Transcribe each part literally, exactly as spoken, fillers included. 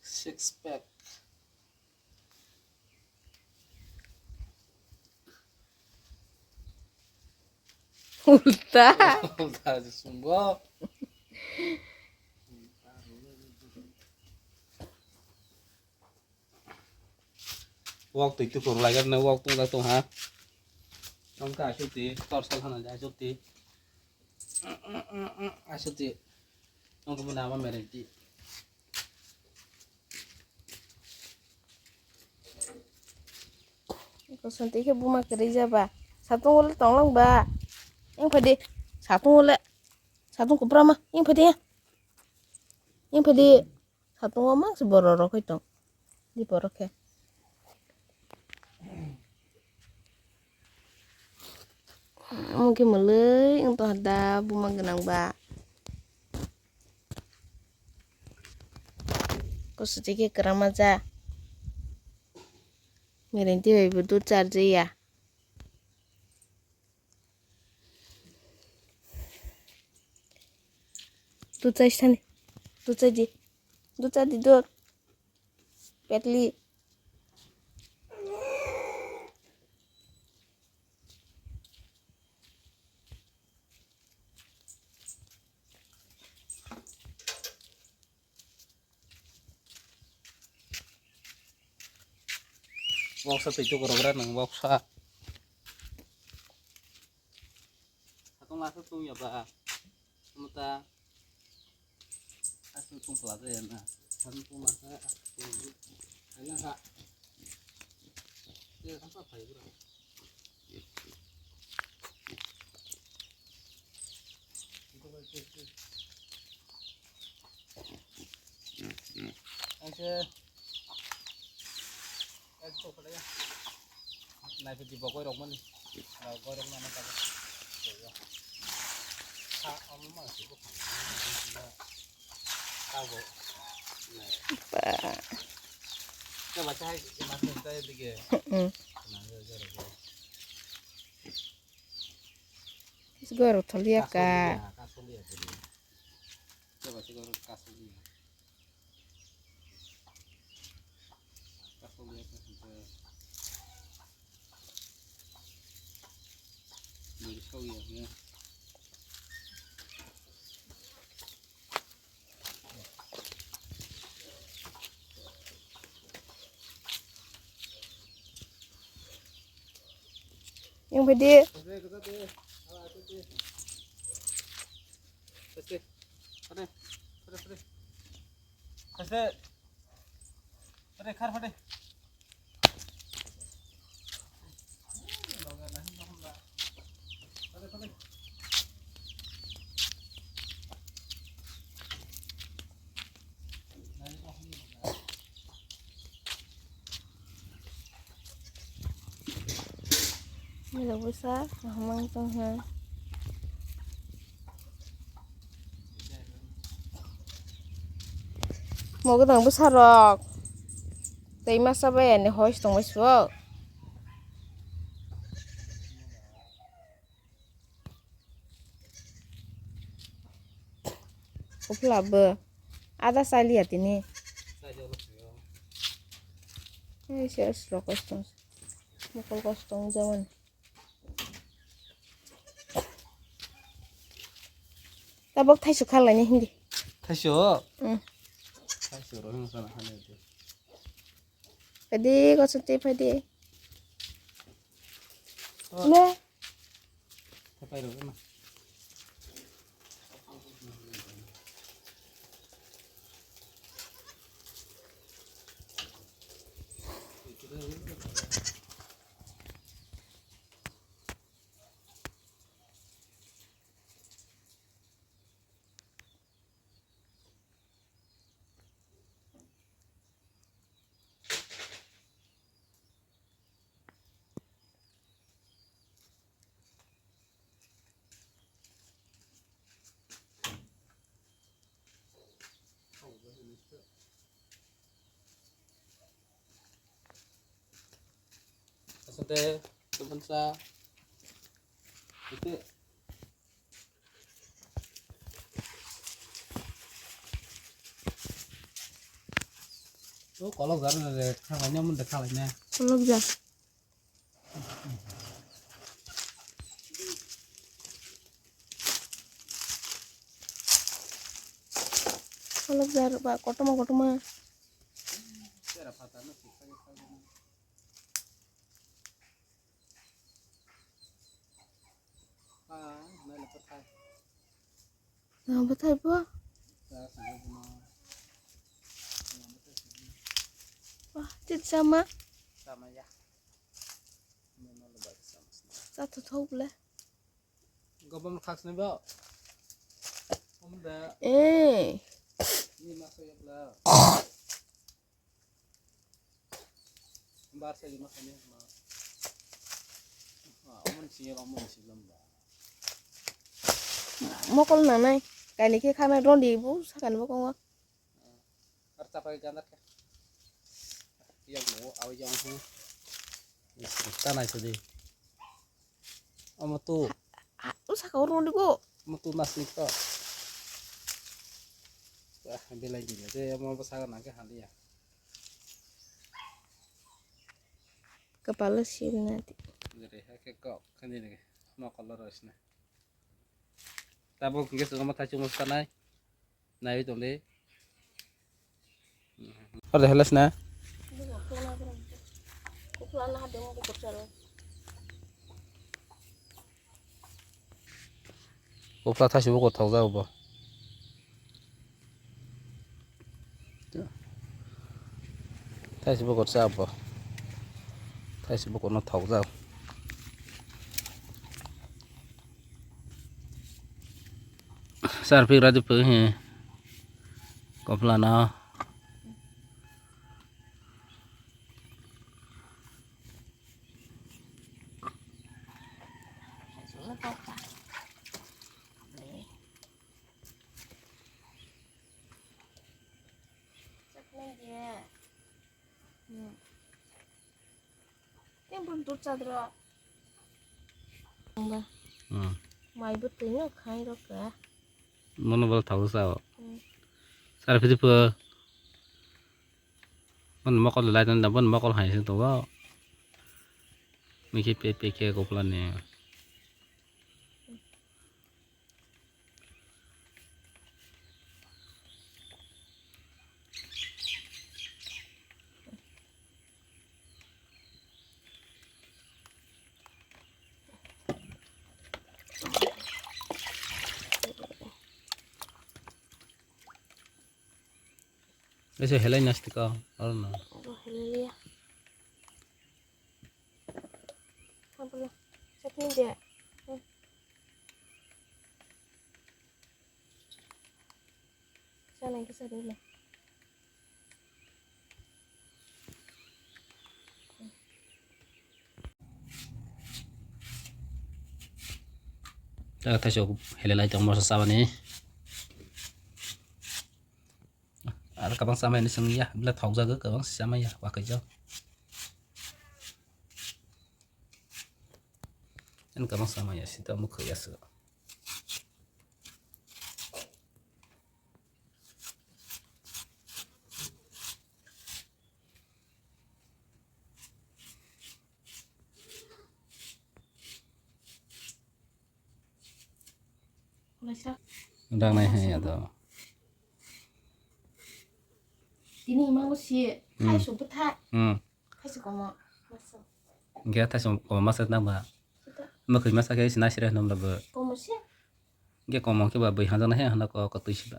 Six pack. Ulta. Ulta sumbo. Wok twi tukur lagar na wok tungla tong ha. Tong ka asuti, tor sal hana ja asuti. Asuti. Tong ko na ma merenti. Ko santi ke buma kere jaba. Satung wala tong lang ba. Yang padi. Satung wala. Satung kupra ma. Yang padi. Yang padi. Satung o mang se borok rok hai tong. Di borok khe. Omo khe mwlwi wng tong da buma gwnang ba. Kusuti khe kwrama ja. Mirinti bai bo dud charjaya. Dud chai sani. Dud chai di. Dud chai di dud. Petli. Woksa twi tukurok ra nang woksa. Satung lasa tung ya ba. Muta. Aswk tong pla de na. San tong ma sa. Ai na ha. Ye kan pa phai bro. Aise. Aise to pala ya. Nai phi di bokoi rok mani. Bokoi rok nana ta. Ha, omo ma si ko. Ta go. Ba. Ta ba sai ma ta dige. Mm. Na yo yo ro. Is goro tholia ka. Kasolia, kasolia. Coba sih kalau kasolia. Kasolia kan sampai dari kau ya, ya. Yang pede. Pede. Pede. Pede. Pede. Pede. Pede. Khar pede. Mila bwsa kaham tong ha. Mo gwnang bwsarok tei masa bai ani hoi se tongmai sio. Uphla bo ada saliya tini. Ei se aswk kostong. Mokol kostong jaman. Tabok thaisu khalai ni hindi. Thaisu? Mm. Thaisu ro hino sana hane de. Phaidi, kochon tei phaidi. Oh. Ne? Thapai ro na. Asante, teman sa. Itu. O kolok jar na re, khalai na mun de khalai na. Kolok jar. Kolok jar ba kotorma kotorma. Sera phatar na sikha sikha. Ah, nai na pathai. Nang bwthai bo? Wah, chit sama. Sama ya. Chathothok le. Gobam khasni bo. Omda. Eh. Ni masa ya bla. Bar sa jima kani ma. Ah, omon si, omon si lamba. Mokol nanai. Kaini khe khamai rondi bu sakani bokongo. Ar chapai ganda khe. Yang mo, awi yang hu. Tanai sudi. Omo tu. Ah, o saka o rondi go. Omo tu nasni to. Ah, belai gini. Je omo bo saka nangke haliya. Kapalo sirina di. Jere ha ke kok khani ni. Mokol ro sna. Tabuk hingke chwngma thaichung sanai. Naiwi tongdi. Aro de helas na. Kufla thaisi bo kothok jak bo. Thaisi bo kothok jak bo. Thaisi bo kono thok jak. Sar phik radi phik he. Kufla na. Tei bun tur chadro. Ba. Hmm. Mai bwtwi no khai rok ka. Mono bal thau sao. Hmm. Sar phidi pho. Bon mokol lai ton da, bon mokol hai se to. Mikhe pe pe khe kufla ni. Ese helai nasti ka, aro na. Aro helai liya. Apa lo? Chutney dia. Hmm. Sana yang kisah dulu. Ta thaisok helai lai tong moso sabani. Ar kabang samai ni sengya, bela thok jago kabang samai ya, wakai jago. Ani kabang samai ya, sita mukha ya se. Dang nai hai ya to. Tini ima bo si, hmm, khai su bwtha. Hmm. Khai su komo. Masa. Ge thai su komo masa nang ba. Sita. Mukhui masa khe si nai sire nom la bo. Komo si. Ge komo khe ba bui hanjak nai hai hana ko, ko twi si ba.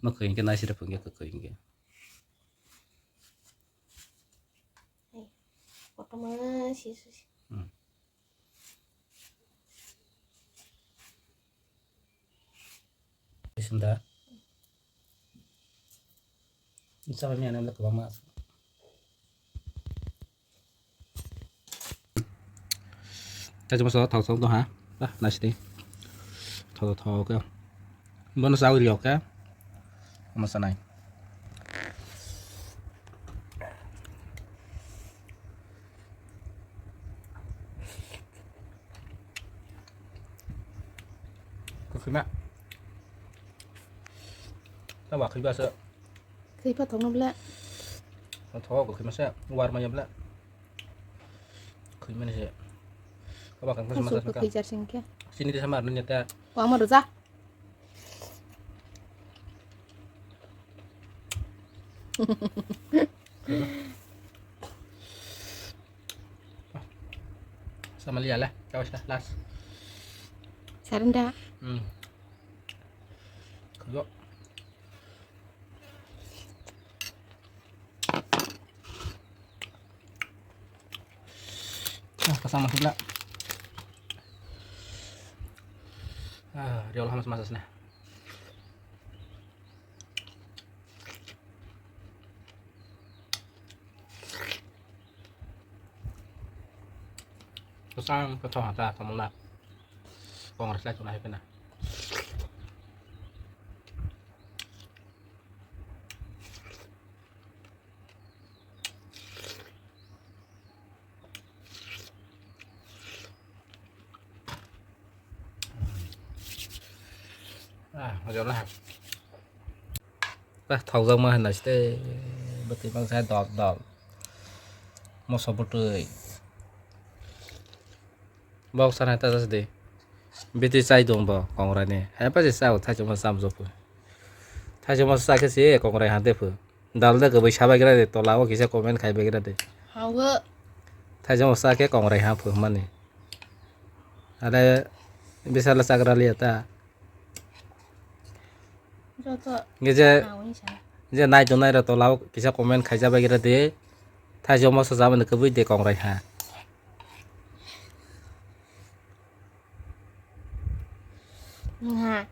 Mukhui hingke nai sire phung ge kwkhwi hingke. Hey, kotorma si, si, si. Hmm. Bising da. Sabai miyana le kwbangma. Tei chuma salo thok thok tong ha. Ba, naisidi. Thok thok khe. Bono chawi riyok khe. Omo sanai. Kwkhwima. Ta ba khwiba se. Khwi pha thokno bwle. Thogo khwi masa war maya bla. Khwi mani se. Kaba kan kan masa kan. Khwi jar sing khe. Sini de samar nanya ta. Wa ma roja. Sama liya lah, kau sudah last. Sarenda. Hmm. Kau. Ah, kasama sibla. Ah, riol hamas masas na. Kusang kethok hata kamu na. Kong rasa tu nahi pena. Ah, hojol na. Bah, thokjakma hinwi se tei bwtwi bangsa dol dol. Moso bwtwi. Bok sana ta jas de. Biti chai dong bo kongrai ni. Hai pa je sao thai chuma sam jopu. Thai chuma sa khe se kongrai ha de phu. Dal de kwbwi sabai gra de tola o kisa comment khai bai gra de. Hawo. Thai chuma sa khe kongrai ha phu mani. Ale bisala chagra liya ta. Joto. Nge je, nawi sa. Je nai tongnai rok tola o kisa comment khaijak bai gra de. Thai chuma sa jabani kwbwi de kongrai ha. Nga.